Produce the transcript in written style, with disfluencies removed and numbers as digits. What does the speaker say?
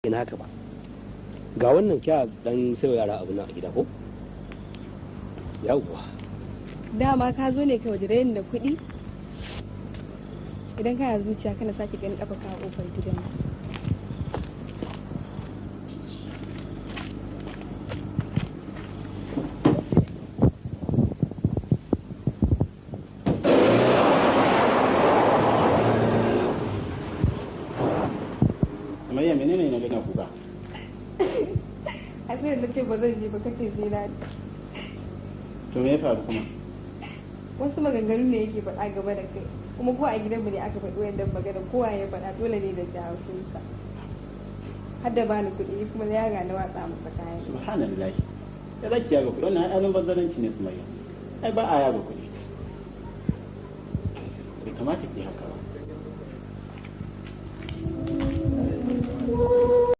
Naka ba. Ga wannan kya dan sayo yara abu nan a gida ko? Yawwa. Dama ka zo ne ka wajen da kuɗi? Idan kana zuciya kana sake ganin kafa ka kofar gidan. Maryam, menene na gana kuka? A sai da ce ba zan je ba kace sai na. To me ya faru kuma? Wasu maganganu ne yake faɗa game da kai. Kuma ko a gidanmu ne aka faɗi wannan magana, kowa ya faɗa dole ne da jawo sa. Har da bani kuɗi kuma ya ga na watsa masa kayan. Subhanallah. Ya zaki yaga kuɗi, wannan ai bazzaranci ne, Sumayya. Ai ba a yaga kuɗi. Bai kamata ki haka ba.